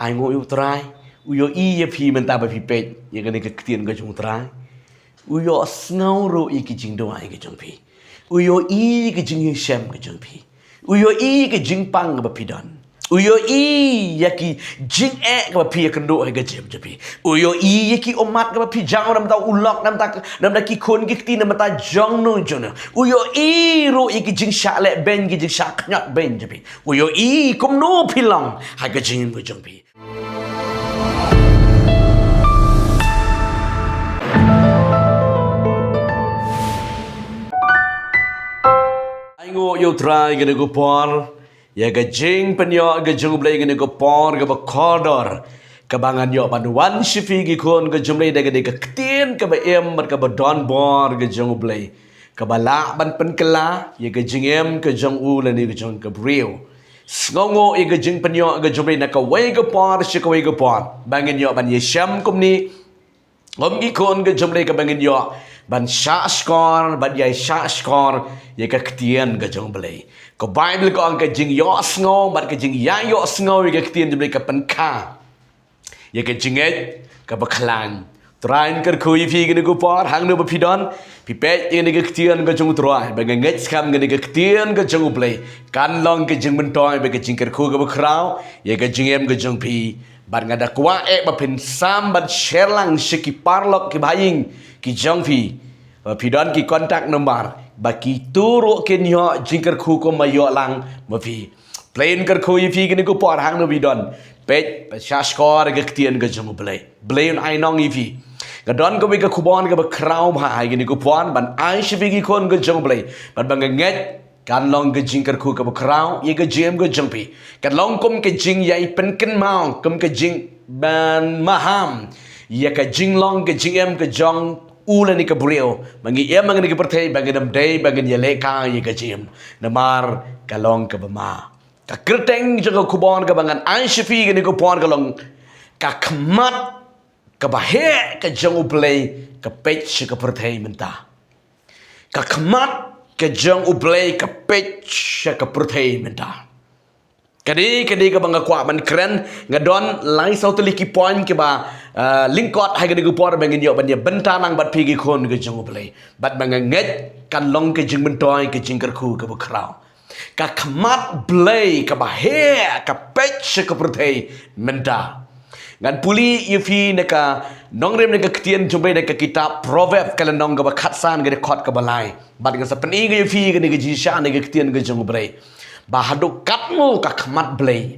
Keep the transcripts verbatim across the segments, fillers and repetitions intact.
Ai nguh ïa u Trai, u ïohi ïa phi mynta ba phi peit ïa kane ka ktien ka jong u Trai. U ïohsngew ruh ïa ki jingduwai ka jong phi. U ïohi ïa ki jingïashem ka jong phi. U ïohi ïa ki jingpang kaba phi don. U ïohi ïa ki jingeh kaba phi ïakynduh ha ka jingim jong phi. U ïohi ïa ki ummat kaba phi jngai, namar u lok, namar, namar ki khun ki kti, namar jong no jong no. U ïohi ruh ïa ki jingshah leh beiñ, ki jingshah khñiot beiñ jong phi. U ïohi kumno phi long ha ka jingim ka jong phi. Ai nguh ïa u Trai kane ka por, ïa ka jingpynïoh ka jong u Blei kane ka por kaba kordor, kaba ngan ïoh ban wan sha phi ki khun ka jong u Blei da kane ka ktien kaba im bad kaba don bor ka jong u Blei, kaba lah ban pynkylla ïa ka jingim ka jong u lane ka jong ka briew. Sngewnguh ïa ka jingpynïoh ka jong u Blei na kawei ka por sha kawei ka por, ba ngin ïoh ban ïashem kumne kum ki khun ka jong u Blei, kaba ngin ïoh ban shahshkor, ban ïai shahshkor ïa ka ktien ka jong u Blei. Ka Baibl ka ong ka jingïohsngew bad ka jingïaid ïohsngew ïa ka ktien jong u Blei ka pynkha ïa ka jingngeit kaba khlaiñ. Trai un kyrkhu ïa phi kane ka por, hangno ba phi don, phi peit ïa kane ka ktien ka jong u Trai, ba nga ngeit skhem kane ka ktien ka jong u Blei kan long ka jingmyntoi bad ka jingkyrkhu kaba khraw ïa ka jingim ka jong phi. Bad nga da kwah eh ba phin sam bad share lang sha ki paralok ki bahaïing ki jong phi. Ba phi don ki contact number, ba kito ruh kin ïoh jingkyrkhu kumba ïoh lang ma phi. Blei un kyrkhu ïa phi kane ka por, hangno ba phi don, peit bad shahshkor ïa ka ktien ka jong u Blei. Blei un ai nong ïa phi. Nga don kawei ka khubor kaba khraw bha ha kane ka por ban ai sha phi ki khun ka jong u Blei, bad ba nga ngeit kan long ka jingkyrkhu kaba khraw ïa ka jingim ka jong phi. Kan long kum ka jingïai pynkynmaw, kum ka jingpynmaham ïa ka jinglong ka jingim ka jong u lane ka briew, ba ngi im ha kane ka pyrthei, ba ngin ym dei ba ngin ïalehkai ïa ka jingim. Namar ka long kaba ma. Ka kyrteng jong ka khubor kaba ngan ai sha phi kane ka por ka long: Ka khmat kaba heh ka jong u Blei ka peit sha ka pyrthei mynta. Ka khmat ka jong u Blei ka peit sha ka pyrthei mynta. Kane, kane kaba nga kwah ban kren, nga don lai saw tylli ki point kiba, ah, lyngkot ha kane ka por ba ngin ïoh ban ïa bynta lang bad phi ki khun ka jong u Blei. Bad ba nga ngeit kan long ka jingmyntoi, ka jingkyrkhu kaba khraw. Ka khmat Blei kaba heh ka peit sha ka pyrthei mynta. Ngan pule ïa phi na ka nongrim na ka ktien jong u Blei na ka kitab Proverb ka lynnong kaba khatsan ka dkhot kaba lai. Bad ngan sa pyni ïa phi kane ka jingshisha na ka ktien ka jong u Blei, ba haduh katno ka khmat Blei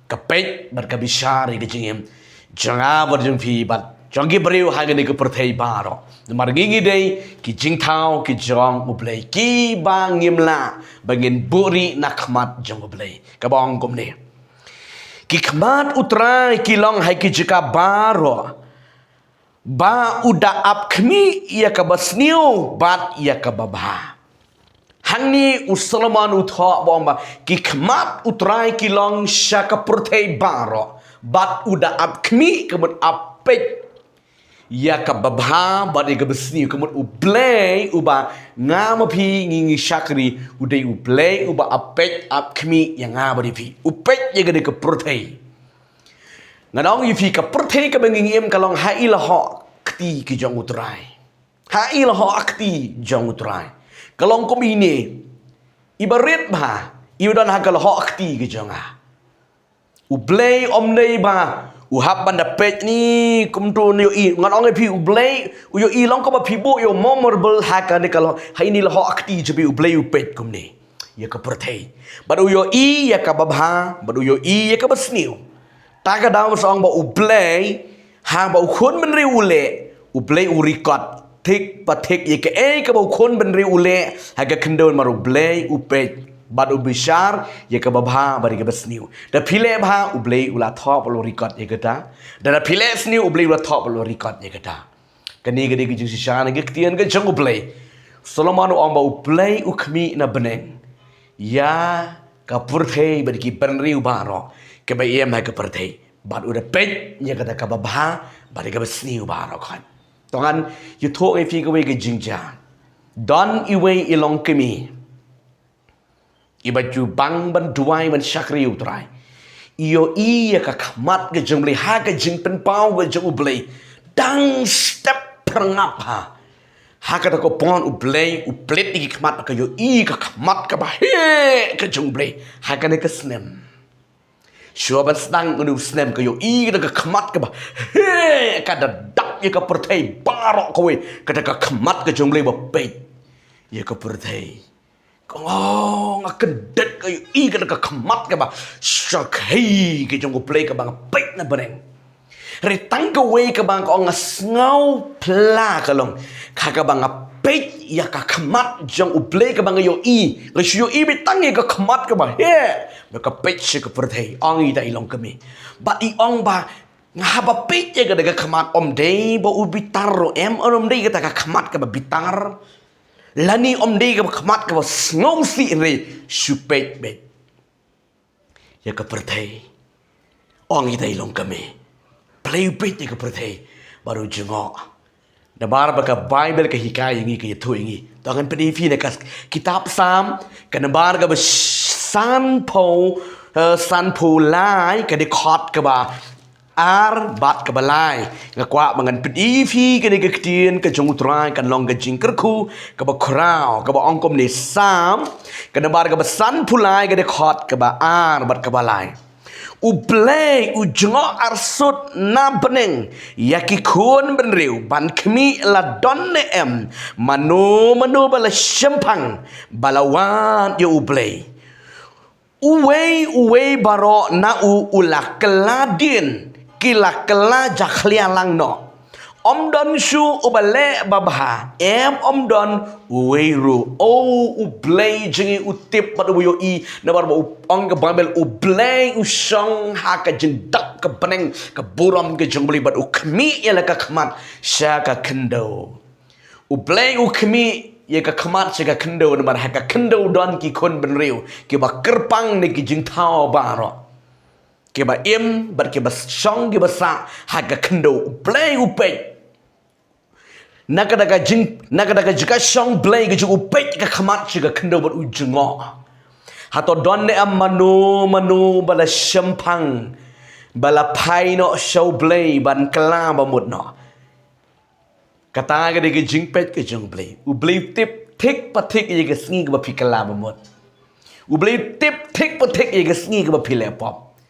ka peit bad ka bishar ïa ka jingim jong nga bad jong phi bad jong ki briew ha kane ka pyrthei baroh. Namar ngi ngi dei ki jingthaw ki jong u Blei, kiba ngim lah ba ngin buhrieh na khmat jong u Blei. Kaba ong kumne: Ki khmat u Trai ki long ha ki jaka baroh, ba u da ap khmih ïa kaba sniew bad ïa kaba bha. Hangne u Solomon u thoh ba ong ba ki khmat u Trai ki long sha ka pyrthei baroh, bad u da ap khmih, ka mut ap peit ïa kaba bha bad ïa kaba sniew. Ka mut u Blei uba nga ma phi ngi ngi shakri, u dei u Blei uba ap peit ap khmih ïa nga bad ïa phi. U peit ïa kane ka pyrthei. Ngan ong ïa phi, ka pyrthei kaba ngi ngi im ka long ha i lyoh kti ki jong u Trai. Ha i lyoh kti jong u Trai. Ka long kum ine, iba rit bha, iba don ha ka lyoh kti ka jong nga. U Blei um dei ba u hap ban da peit ne kumto ne ïohi. Ngan ong ïa phi, u Blei u ïohi long kumba phi buh ïa u marble ha kane ka lyoh, ha ine i lyoh kti jong phi, u Blei u peit kumne ïa ka pyrthei. Bad u ïohi ïa kaba bha bad u ïohi ïa kaba sniew. Ta ka daw sa ong ba u Blei, haba u khun bynriew u leh, u Blei u record thik pa thik ïa kaei kaba u khun bynriew u leh ha ka khyndew, namar u Blei u peit bad u bishar ïa kaba bha bad ïa kaba sniew. Da phi leh bha, u Blei u la thoh bad u la record ïa kata. Da, da phi leh sniew, u Blei u la thoh bad u la record ïa kata. Kane ka dei ka jingshisha na ka ktien ka jong u Blei. Solomon u ong ba u Blei u khmih na bneng ïa ka pyrthei bad ki bynriew baroh kiba im ha ka pyrthei. Bad u da peit ïa kata kaba bha bad ïa kaba sniew baroh khoit. To ngan ïathuh ïa phi kawei ka jingjia. Don iwei i longkmie iba ju bang ban duwai ban shakri u Trai. ïohi ïa ka khmat ka jong U Blei, ha ka jingpynpaw ka jong U Blei, dang step pyrngap ha. Ha kata ka por U Blei u plie ïa ki khmat, ka ïohi ka khmat kaba heh ka jong U Blei ha kane ka snem. Shuwa ban sdang une u snem, ka ïohi kata ka khmat kaba heh, ka da dap ïa ka pyrthei baroh kawei, kata ka khmat ka jong U Blei ba peit ïa ka pyrthei. Ka ong, nga kyndit, ka ïohi kata ka khmat kaba shakhei ka jong U Blei kaba nga peit na bneng. Hynrei tang kawei kaba ka ong nga sngew pla ka long, ha kaba nga peit ïa ka khmat jong U Blei kaba nga ïohi, nga shu ïohi beit tang ïa ka khmat kaba heh, ba ka peit sha ka pyrthei. Ong ita i longkmie, bad i ong ba nga haba peit ïa kata ka khmat, ym dei ba u bitar ruh em, ym dei kata ka khmat kaba bitar, lane ym dei ka khmat kaba sngewsih, hynrei shu peit beit ïa ka pyrthei. Ong ita i longkmie, balei u peit ïa ka pyrthei bad u jngoh? Namar ba ka Baibl ka hikai ïa ngi, ka ïathuh ïa ngi. To ngan pyni ïa phi na ka kitab Salm, ka nambar kaba sanphew, eh, sanphew lai, ka dkhot kaba ar bad kaba lai. Nga kwah ba ngan pyni ïa phi kane ka ktien ka jong U Trai, kan long ka jingkyrkhu kaba khraw, kaba ong kumne. Salm, ka nambar kaba sanphew lai, ka dkhot kaba ar bad kaba lai. U Blei u jngoh arsut na bneng ïa ki khun bynriew, ban khmih la don ne em mano mano ba la shemphang, ba la wad ïa U Blei. Uwei uwei baroh na u u la kylla dien, ki la kylla jakhlia lang noh. Ym don shuh uba leh babha, em, ym don uwei ruh. O, U Blei jong ngi u tip bad u ïohi, namar ba u ong ka Baibl, U Blei u shong ha ka jingdap ka bneng, ka burom ka jong U Blei, bad u khmih ïa la ka khmat sha ka khyndew. U Blei u khmih ïa ka khmat sha ka khyndew, namar ha ka khyndew don ki khun bynriew kiba kyrpang na ki jingthaw baroh, kiba im bad kiba shong kiba sah ha ka khyndew. U Blei u peit. Na kata ka jing, na kata ka jaka shong Blei ka jong u, peit ka khmat sha ka khyndew bad u jngoh. Hato don ne em mano mano ba la shemphang, ba la phai noh sha U Blei ban kylla bamut noh? Kata ka dei ka jingpeit ka jong U Blei. U Blei u tip thik pa thik ïa ka sngi kaba phi kylla bamut. U Blei u tip thik pa thik ïa ka sngi kaba phi leh pop.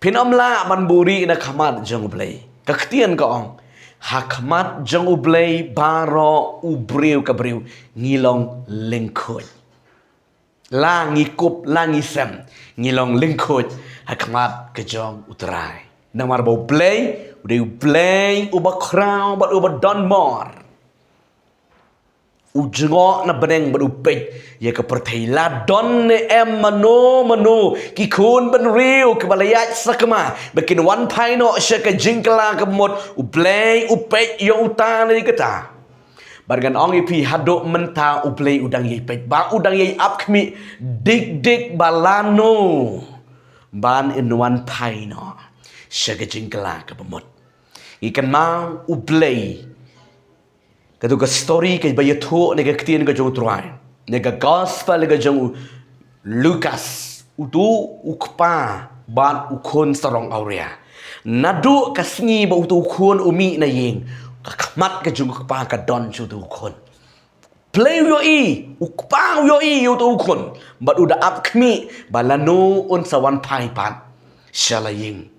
Phin ym lah ban buhrieh na khmat jong U Blei. Ka ktien ka ong, ha khmat jong U Blei baroh u briew ka briew ngi long lyngkhuid. La ngi kup, la ngi sem, ngi long lyngkhuid ha khmat ka jong U Trai. Namar ba U Blei u dei U Blei uba khraw bad uba don bor. U jngoh na bneng bad u peit ïa ka pyrthei. La don ne em mano mano ki khun bynriew kiba la ïaid sakma ba kin wan phai noh sha ka jingkylla ka bamut, U Blei u peit ïa uta ne kata. Bad ngan ong ïa phi, haduh mynta U Blei u dang ïai peit, ba u dang ïai ap khmih dik dik ba lano ban yn wan phai noh sha ka jingkylla ka bamut. Ngi kynmaw U Blei, kato ka story kaba ïathuh na ka ktien ka jong U Trai, na ka gospel ka jong u Lukas, uto u kpa bad u khun sarong awria. Naduh ka sngi ba uto u khun u mih na ïing, ka khmat ka jong u kpa ka don sha uto u khun. Blei u ïohi, u kpa u ïohi ïa uto u khun, bad u da ap khmih ba lano un sa wan phai pat sha la ïing.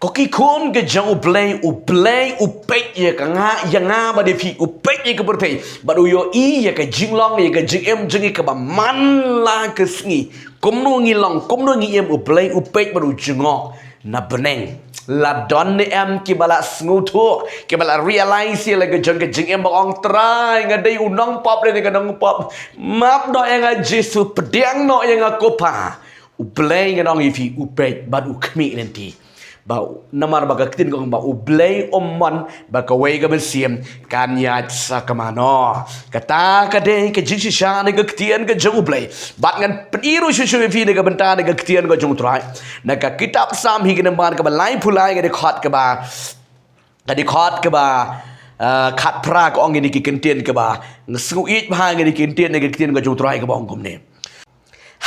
Ko ki khun ka jong U Blei, U Blei u peit ïa ka nga, ïa nga bad ïa phi, u peit ïa ka pyrthei, bad u ïohi ïa ka jinglong, ïa ka jingim jong ngi kaba man la ka sngi. Kumno ngi long, kumno ngi im, U Blei u peit bad u jngoh na bneng. La don ne em kiba la sngewthuh, kiba la realize ïa la ka jong ka jingim, ba ong, Trai, nga dei u nongpop lane ka nongpop. Map noh ïa nga Jisu, pdiang noh ïa nga ko Pa. U Blei, ngan ong ïa phi, u peit bad u khmih lynti. Ba, namar ba ka ktien ka ong ba U Blei um mon ba kawei ka mynsiem kan ïaid sakma noh. Kata ka dei ka jingshisha na ka ktien ka jong U Blei. Bad ngan pyni ruh shuh shuh ïa phi na ka bynta na ka ktien ka jong U Trai. Na ka kitab Salm hi, ka nambar kaba laiphew lai, ka dkhot kaba, ka dkhot kaba, ah, khatphra, ka ong ïa kine ki kyntien kaba nga sngew ïeit bha, ïa kine ki kyntien na ka ktien ka jong U Trai kaba ong kumne.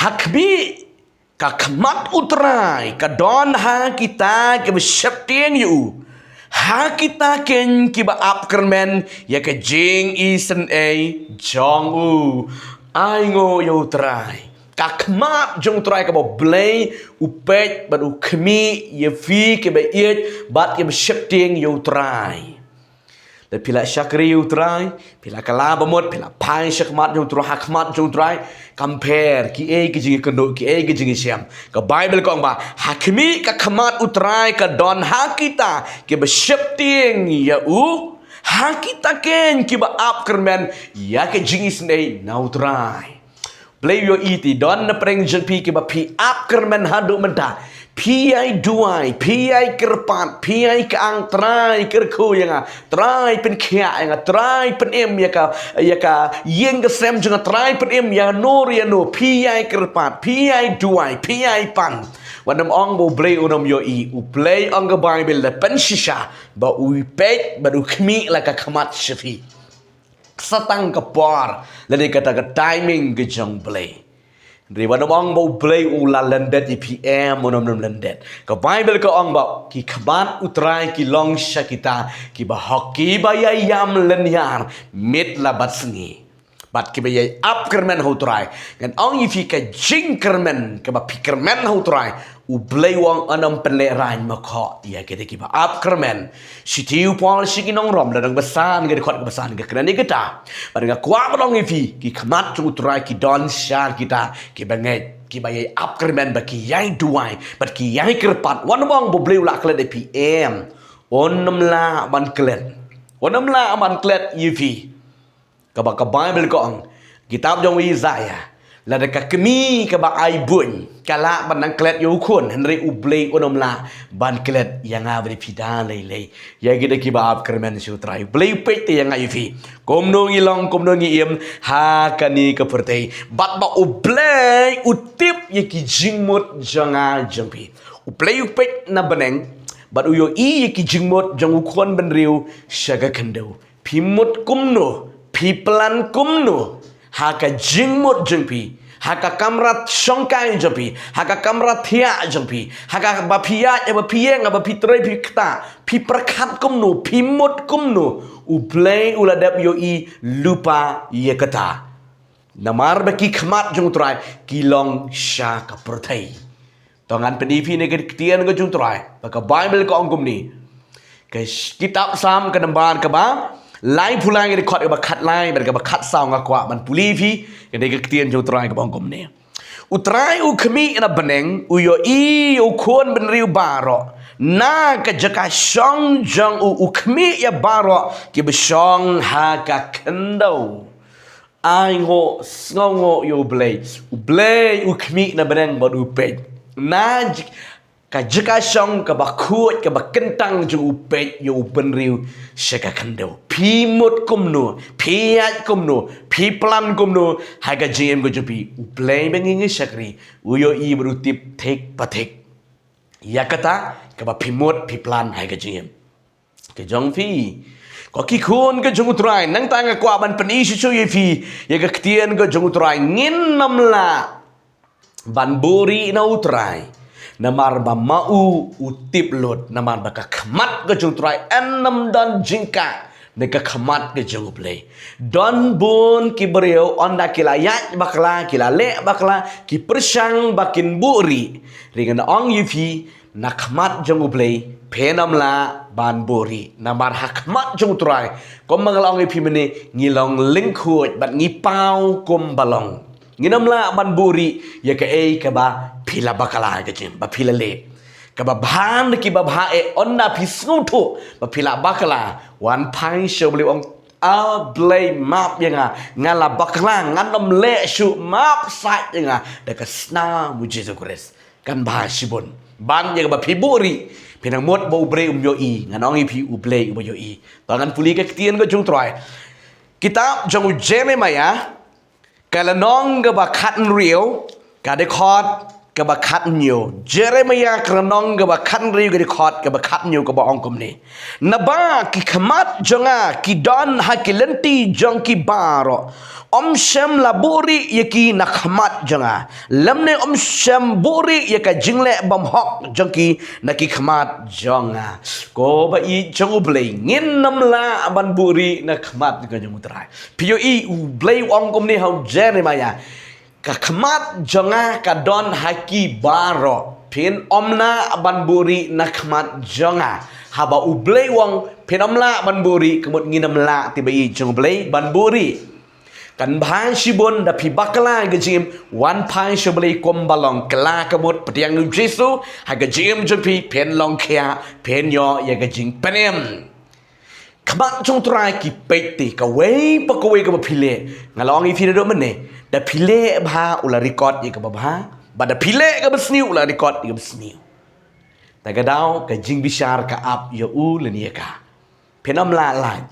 Ha khmih Ka khmat U Trai ka don ha kita kiba sheptieng ïa u, ha kita keiñ kiba ap kyrmen ïa ka jingisynei jong u. Ai nguh ïa U Trai. Ka khmat jong U Trai kaba U Blei u peit bad u khmih ïa phi kiba ïeit bad kiba sheptieng ïa U Trai. Lada phi la shakri ïa U Trai, phi la kylla ba mut, phi la phai sha khmat jong U Trai, ha khmat jong U Trai, kam pher kiei ki jingïakynduh, kiei ki jingïashem. Ka Baibl ka ong ba ha khmih ka khmat U Trai ka don ha kita kiba sheptieng ïa u, ha kita keiñ kiba ap kyrmen ïa ka jingisynei na U Trai. Blei u ïohi te don na pdeng jong phi kiba phi ap kyrmen haduh mynta. Phi ïai duwai, phi ïai kyrpad, phi ïai kyang, Trai kyrkhu ïa nga, Trai pynkhiah ïa nga, Trai pynim ïa ka, ïa ka ïing ka sem jong nga, Trai pynim ïa no ïa no, phi ïai kyrpad, phi ïai duwai, phi ïai pan. Wat nym ong ba U Blei un ym ïohi, U Blei ong ka Baibl da pynshisha ba u peit bad u khmih la ka khmat sha phi. Sa tang ka por, lane kata ka timing ka jong Blei. Hynrei wat nym ong ba U Blei u la lyndet ïa phi, em, un ym lyndet. Ka Baibl ka ong ba ki khmat U Trai ki long sha kita kiba hok, kiba ïai ïam lynñiar miet la bad sngi. Bad kiba ïai ap kyrmen ha U Trai. Ngan ong ïa phi ka jingkyrmen kaba phi kyrmen ha U Trai, U Blei u ong un ym pynlehraiñ ma khoh ïa kita kiba ap kyrmen. Shithi u Paul sha ki nong Rom, lynnong ba san, ka dkhot kaba san, ka kren ïa kata. Bad nga kwah ban ong ïa phi, ki khmat jong U Trai ki don sha kita kiba ngeit, kiba ïai ap kyrmen, bad ki ïai duwai, bad ki ïai kyrpad. Wat nym ong ba U Blei u la klet ïa phi, em. Un ym lah ban klet. Un ym lah ban klet ïa phi. Kaba ka Baibl ka ong, kitab jong u Isaiah, lada ka kmie kaba aibuiñ ka lah ban nang klet ïa u khun, hynrei U Blei un ym lah ban klet ïa nga bad ïa phi da lei lei. Ïa kita kiba ap kyrmen sha U Trai, U Blei u peit te ïa nga ïa phi. Kumno ngi long, kumno ngi im ha kane ka pyrthei, bad ba U Blei u tip ïa ki jingmut jong nga jong phi. U Blei u peit na bneng bad u ïohi ïa ki jingmut jong u khun bynriew sha ka khyndew. Phi mut kumno, phi plan kumno ha ka jingmut jong phi, ha ka kamra shongkai jong phi, ha ka kamra thiah jong phi, ha kaba phi ïaid, ha ba phi ïeng, ha ba phi trei, phi ktah, phi pyrkhat kumno, phi mut kumno, U Blei u la dep ïohi lypa ïa kata. Namar ba ki khmat jong U Trai ki long sha ka pyrthei. To ngan pyni ïa phi na ka ktien ka jong U Trai, ba ka Baibl ka ong kumne. Ka sh-, kitab Salm ka nambar kaba laiphew lai, ka dkhot kaba khatlai bad kaba khatsaw, nga kwah ban pule ïa phi, ka dei ka ktien jong U Trai kaba ong kumne. U Trai u khmih na bneng, u ïohi ïa u khun bynriew baroh. Na ka jaka shong jong u, u khmih ïa baroh kiba shong ha ka khyndew. Ai nguh, sngewnguh ïa U Blei. U Blei u khmih na bneng bad u peit. Na j-, ka jaka shong kaba khuid, kaba kyntang jong u, u peit ïa u bynriew sha ka khyndew. Phi mut kumno, phi ïaid kumno, phi plan kumno ha ka jingim ka jong phi, U Blei ba ngi ngi shakri, u ïohi bad u tip thik pa thik ïa kata kaba phi mut phi plan ha ka jingim ka jong phi. Ko ki khun ka jong U Trai, nangta nga kwah ban pyni shuh shuh ïa phi ïa ka ktien ka jong U Trai, ngin ym lah ban buhrieh na U Trai. Namar ba ma u u tip lut, namar ba ka khmat ka jong U Trai yn ym don jingkah na ka khmat ka jong U Blei. Don bun ki briew, ynda ki la ïaid bakla, ki la leh bakla, ki pyrshang ba kin buhrieh. Hynrei ngan ong ïa phi, na khmat jong U Blei phin ym lah ban buhrieh. Namar ha khmat jong U Trai, kumba nga la ong ïa phi mynne, ngi long lyngkhuid bad ngi paw kumba long. Ngin ym lah ban buhrieh ïa kaei kaba phi la bakla, ka jingim ba phi la leh. Kaba bha na kiba bha eh, ynda phi sngewthuh ba phi la bakla, wan phai sha U Blei, ong, A Blei, map ïa nga, nga la bakla, ngan ym leh shuh, map sait ïa nga da ka snam U Jisu Khrist. Kan bha shibun. Ban ïa kaba phi buhrieh, phin nang mut ba U Blei um ïohi. Ngan ong ïa phi, U Blei uba ïohi. To ngan pule ka ktien ka jong U Trai. Kitab jong u Jeremiah, ka lynnong kaba khathynriew, ka dkhot kaba khathynñiew. Jeremiah ka lynnong kaba khathynriew ka dkhot kaba khathynñiew kaba ong kumne. Naba ki khmat jong nga ki don ha ki lynti jong ki baroh. Ym shym la buhrieh ïa ki na khmat jong nga. Lymne ym shym buhrieh ïa ka jingleh bymhok jong ki na ki khmat jong nga. Ko ba ïeit jong U Blei, ngin ym lah ban buhrieh na khmat jong U Trai. Phi ïohi U Blei u ong kumne ha u Jeremiah. Ka khmat jong nga ka don ha ki baroh. Phin ym lah ban buhrieh na khmat jong nga. Haba U Blei u ong phin ym lah ban buhrieh, ka mut ngin ym lah, te ba ïeit jong U Blei, ban buhrieh. Kan bha shibun da phi bakla ïa ka jingim, wan phai sha U Blei kum ba long, kylla ka mut, pdiang ïa U Jisu ha ka jingim jong phi, phin long khiah, phin ïoh ïa ka jingpynim. Khmat jong U Trai ki peit te, kawei pa kawei kaba phi leh. Nga la ong ïa phi naduh mynne, da phi leh bha u la record ïa kaba bha, bad da phi leh kaba sniew u la record ïa kaba sniew. Te ka daw ka jingbishar ka ap ïa u lane ïa ka. Phin ym lah lait.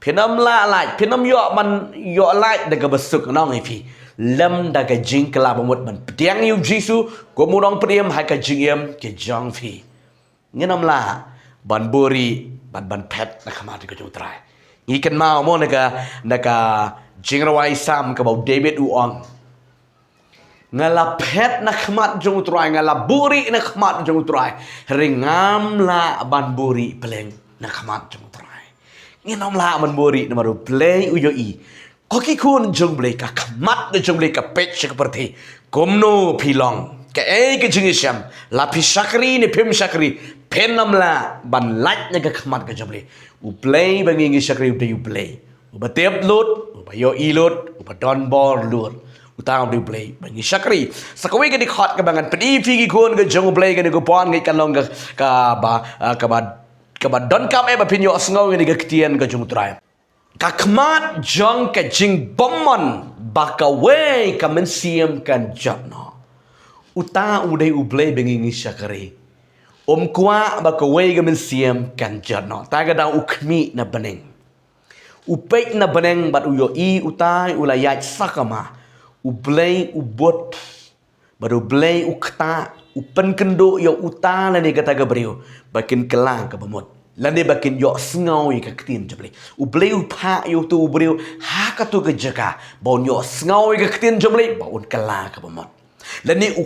Phin ym lah lait, phin ym ïoh ban ïoh lait da kaba suk, nga ong ïa phi. Lem da ka jingkylla bamut ban pdiang ïa U Jisu kum u nongpynim ha ka jingim ka jong phi. Ngin ym lah ban buhrieh, ban, ban phet na khmat ka jong U Trai. Ngi kynmaw mo na ka, na ka jingrwai Salm kaba u David u ong. Nga la phet na khmat jong U Trai, nga la buhrieh na khmat jong U Trai. Hynrei ngam lah ban buhrieh pyrshah na khmat jong U Trai. Ngin ym lah ban buhrieh namar U Blei u ïohi. Ko ki khun jong U Blei, ka khmat ka jong U Blei ka peit sha ka pyrthei. Kumno phi long, kaei ka jingïashem, la phi shakri ne phim shakri, phin ym lah ban lait na ka khmat ka jong U Blei. U Blei ba ngi ngi shakri u dei U Blei uba tip lut, uba ïohi lut, uba don bor lut. Uta u dei U Blei ba ngi shakri. Sa kawei ka dkhot kaba ngan pyni ïa phi ki khun ka jong U Blei, kane ka por ngi kan long ka, kaba, ah, kaba, kaba donkam eh ba phin ïohsngew ïa kane ka ktien ka jong U Trai. Ka khmat jong ka jingbymman ba kawei ka mynsiem kan jot noh. Uta u dei U Blei ba ngi ngi shakri. Um kwah ba kawei ka mynsiem kan jot noh. Ta ka daw u khmih na bneng. U peit na bneng bad u ïohi utai u la ïaid sakma. U Blei u bud. Bad U Blei u ktah, u pynkynduh ïa uta lane kata ka briew ba kin kylla kaba mut, lane ba kin ïohsngew ïa ka ktien jong U Blei. U Blei u phah ïa uto u briew ha kato ka jaka ba un ïohsngew ïa ka ktien jong U Blei, ba un kylla kaba mut. Lane u,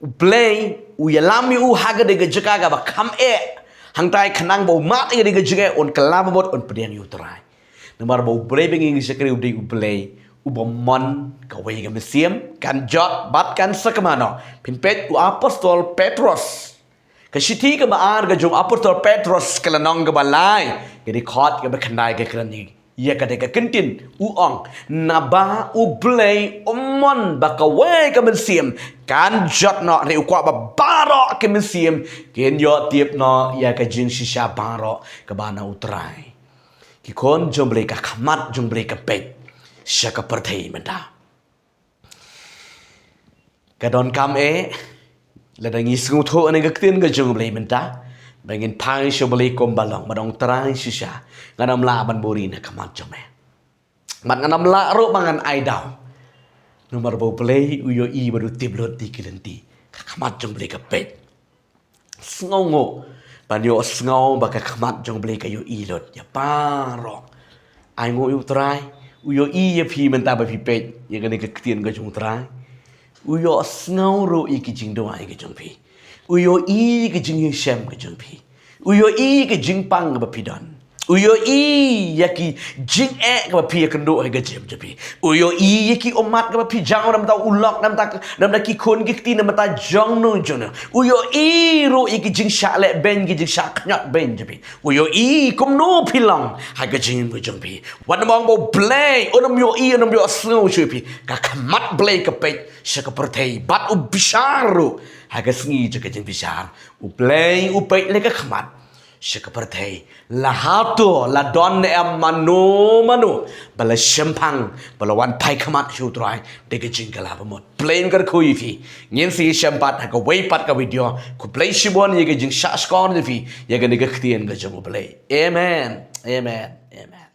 U Blei u ïalam ïa u ha kata ka jaka kaba kham eh, hangtai khnang ba u mad ïa kata ka jingeh, un kylla ba mut, un pdiang ïa U Trai. Namar ba U Blei ba ngi ngi shakri u dei U Blei uba mon, kawei ka mynsiem kan jot bad kan sakma noh. Phin peit u apostol Petros. Ka shithi kaba ar ka jong u apostol Petros, ka lynnong kaba lai, ka dkhot kaba khyndai, ka kren ïa kata ka kyntien, u ong, naba U Blei u mon ba kawei ka mynsiem kan jot noh, hynrei u kwah ba baroh ki mynsiem kin ïoh tip noh ïa ka jingshisha baroh kaba na U Trai. Ki khun jong U Blei, ka khmat jong U Blei ka peit sha ka pyrthei mynta. Ka donkam eh lada ngi sngewthuh ïa ka ktien ka jong U Blei mynta, ba ngin phai sha U Blei kumba long, ba dang Trai shisha, ngan ym lah ban buhrieh na khmat jong me. Bad ngan ym lah ruh ba ngan ai daw. Namar ba U Blei u ïohi bad u tip lut ïa ki lynti. Ka khmat jong U Blei ka peit. Sngewnguh ban ïohsngew ba ka khmat jong U Blei ka ïohi lut ïa baroh. Ainguh ïa U Trai, u ïohi ïa phi mynta ba phi peit ïa kane ka ktien ka jong U Trai. U ïohsngew ruh ïa ki jingduwai ka jong phi. U ïohi ïa ki jingïashem ka jong phi. U ïohi ïa ki jingpang kaba phi don. U ïohi ïa ki jingeh kaba phi ïakynduh ha ka jingim jong phi. U ïohi ïa ki ummat kaba phi jngai, namar ta u lok, namar ta, namar ta ki khun ki kti, namar ta jong no jong no. U ïohi ruh ïa ki jingshah leh beiñ, ki jingshah khñiot beiñ jong phi. U ïohi kumno phi long ha ka jingim ka jong phi. Wat nym ong ba U Blei un ym ïohi, un ym ïohsngew shuh ïa phi. Ka khmat Blei ka peit sha ka pyrthei bad u bishar ruh ha ka sngi jong ka jingbishar. U Blei u peit leh ka khmat sha ka pyrthei. La hato, la don ne em mano mano ba la shemphang, ba la wan phai khmat sha U Trai da ka jingkylla ba mut. Blei un kyrkhu ïa phi. Ngin sa ïashem pat ha kawei pat ka video. Khublei shibun ïa ka jingshahshkor ïa phi ïa kane ka ktien ka jong U Blei. Amen. Amen. Amen.